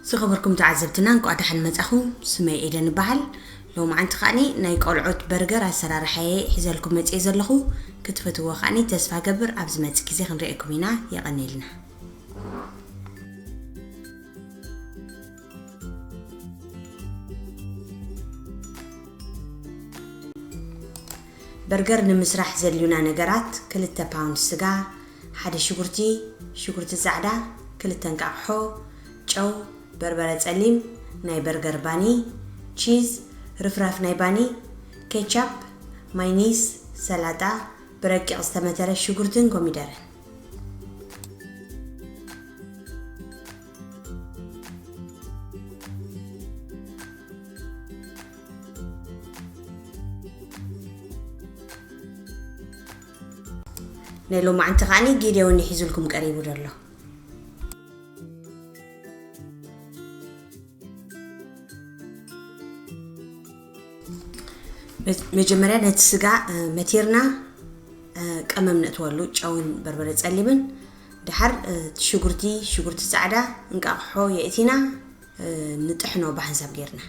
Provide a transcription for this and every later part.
ዝኸበርኩም ተዓዘብትና፣ እንኳዕ ደሓን መጻኹም። ስመይ ኤደን እበሃል። ሎማዓንቲ ከዓኒ ናይ ቆልዑት በርገር ኣሰራርሓየ ሒዘልኩም መጽየ ዘለኹ። ክትፈትዎ ከዓኒ ተስፋ ገብር። ኣብ ዝመጽእ ግዜ ክንርእየኩም ኢና። የቐንየልና። በርገር ንምስራሕ ዘድልዩና ነገራት፣ ክልተ ፓውንድ ስጋ፣ ሓደ ሽጉርቲ፣ ሽጉርቲ ጻዕዳ፣ ክልተ እንቃቕሖ፣ ጨው፣ በርበረ ጸሊም፣ ናይ በርገር ባኒ፣ ቺዝ፣ ርፍራፍ ናይ ባኒ፣ ኬቻፕ፣ ማይኒስ፣ ሰላጣ፣ ብረቂቕ ዝተመተረ ሽጉርትን ኮሚደረን። ናይ ሎማዓንቲ ከዓኒ ጊዴዎን ሒዙልኩም ቀሪቡ ዘሎ። መጀመርያ ነቲ ስጋ፣ እ፣ መቲርና፣ እ፣ ቀመም ነእትወሉ፣ ጨውን በርበረ ጸሊምን። ድሓር፣ እ፣ ሽጉርቲ፣ ሽጉርቲ ጻዕዳ፣ እንቃቕሖ የእቲና፣ እ፣ ንጥሕኖ ብሓንሳብ ጌርና።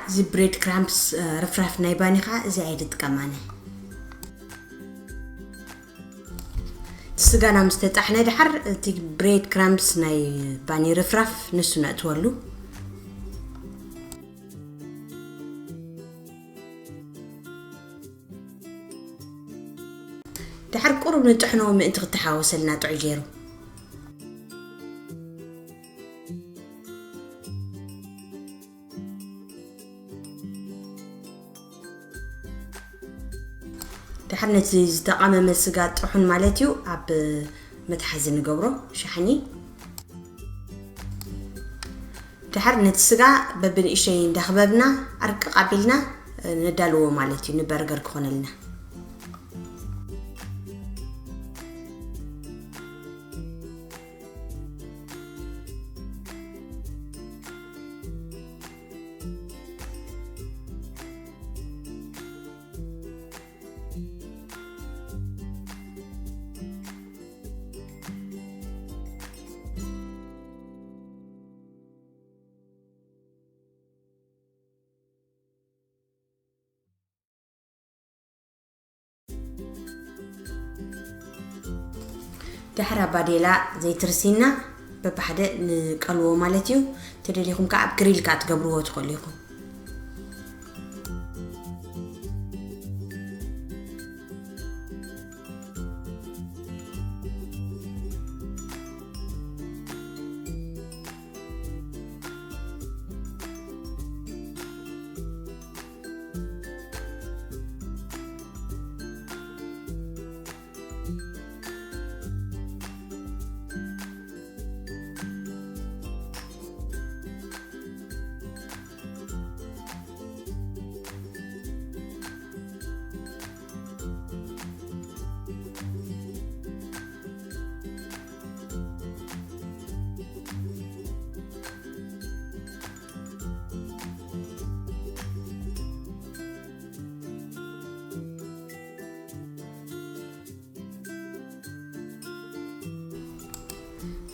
እዚ ብሬድ ክራምፕስ፣ እ፣ ርፍራፍ ናይ ባኒ ኸዓ እዚ ኣይድጥቀማነ። እቲ ስጋና ምስ ተጣሕነ ድሓር እቲ ብሬድ ክራምፕስ ናይ ባኒ ርፍራፍ ንሱ ነእትወሉ። ድሓር ቁሩብ ንጥሕኖ ምእንቲ ክተሓወሰልና ጥዑይ ገይሩ። ድሓር ነቲ ዝተቐመመ ስጋ ጥሑን ማለት እዩ ኣብ መትሓዚ ንገብሮ ሻሕኒ። ድሓር ነቲ ስጋ በብንእሽተይ እንዳኽበብና ኣርቅቕ ኣቢልና ነዳልዎ ማለት እዩ፣ ንበርገር ክኾነልና። ድሕሪ ኣባዴላ ዘይትርሲና በብሓደ ንቀልዎ ማለት እዩ። ተደሊኹም ከዓ ኣብ ግሪል ከዓ ትገብርዎ ትኽእሉ ኢኹም።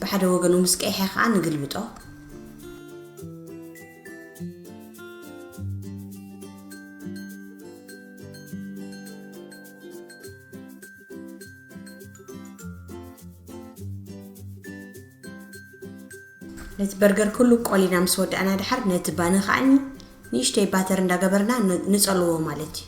ሓደ ወገኑ ምስ ቀይሐ ከዓ ንግልብጦ። ነቲ በርገር ኩሉ ቆሊና ምስ ወዳእና ድሓር ነቲ ባኒ ከዓኒ ንእሽተይ ባተር እንዳገበርና ን- ንጸልዎ ማለት እዩ።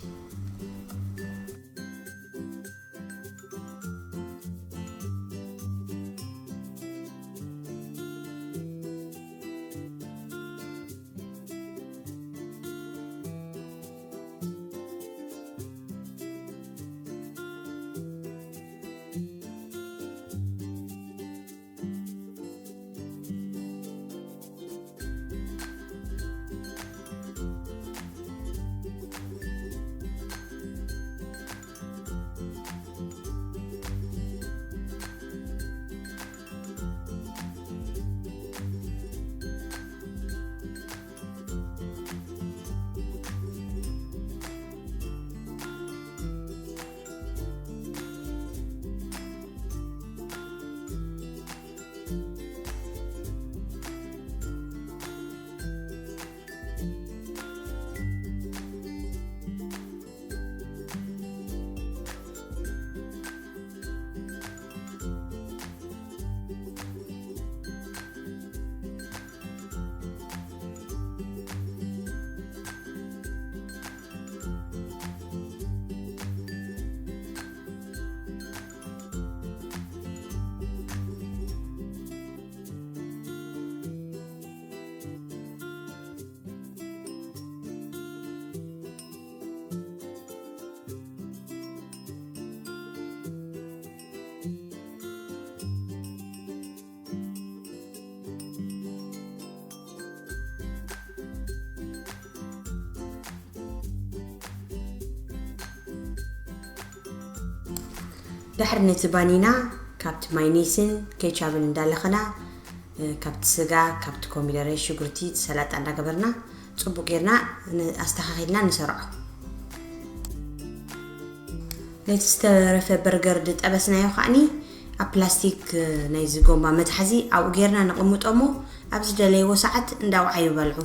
ድሕሪ ነቲ ባኒና ካብቲ ማይኒስን ኬቻብን እንዳለኸና፣ እ፣ ካብቲ ስጋ፣ ካብቲ ኮሚደረ፣ ሽጉርቲ፣ ሰላጣ እንዳገበርና ጽቡቅ ጌርና ን-፣ ኣስተኻኺልና ንሰርዖ። ነቲ ዝተረፈ በርገር ዝጠበስናዮ ከዓኒ ኣብ ፕላስቲክ፣ እ፣ ናይዚ ጎማ መትሓዚ ኣብኡ ጌርና ነቐምጦ እሞ ኣብ ዝደለይዎ ሰዓት እንዳውዓዩ በልዑ።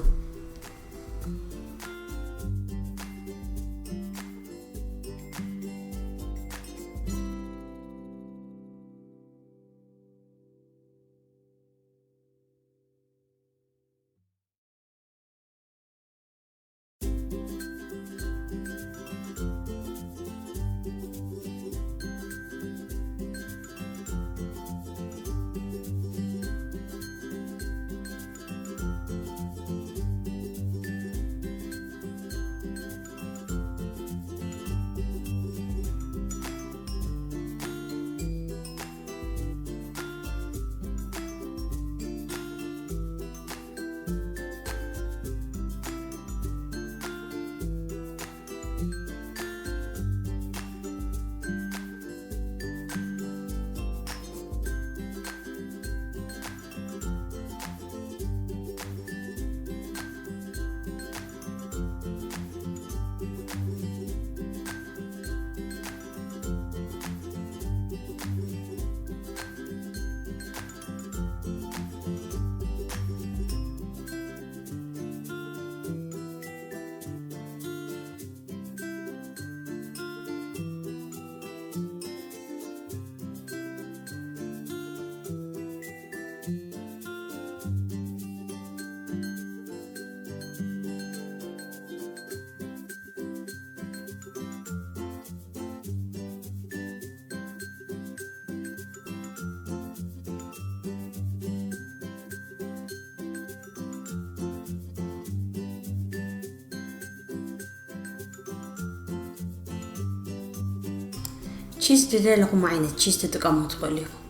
ቺዝ ዝደለኹም ዓይነት ቺዝ ትጥቀሙ ትኽእሉ ኢኹም።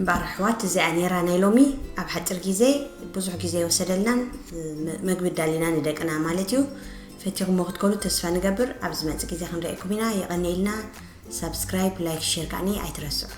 እምበኣር ኣሕዋት፣ እዚኣ ነይራ ናይ ሎሚ። ኣብ ሓፂር ግዜ፣ ብዙሕ ግዜ ይወሰደልናን፣ ም-፣ መግቢ ዳሊና ንደቅና ማለት እዩ። ፈቲኹሞ ክትኮኑ ተስፋ ንገብር። ኣብ ዝመፅእ ግዜ ክንረኣየኩም ኢና። የቐንየልና። ሳብስክራይብ፣ ላይክ፣ ሼር ከዓኒ ኣይትረስዑ።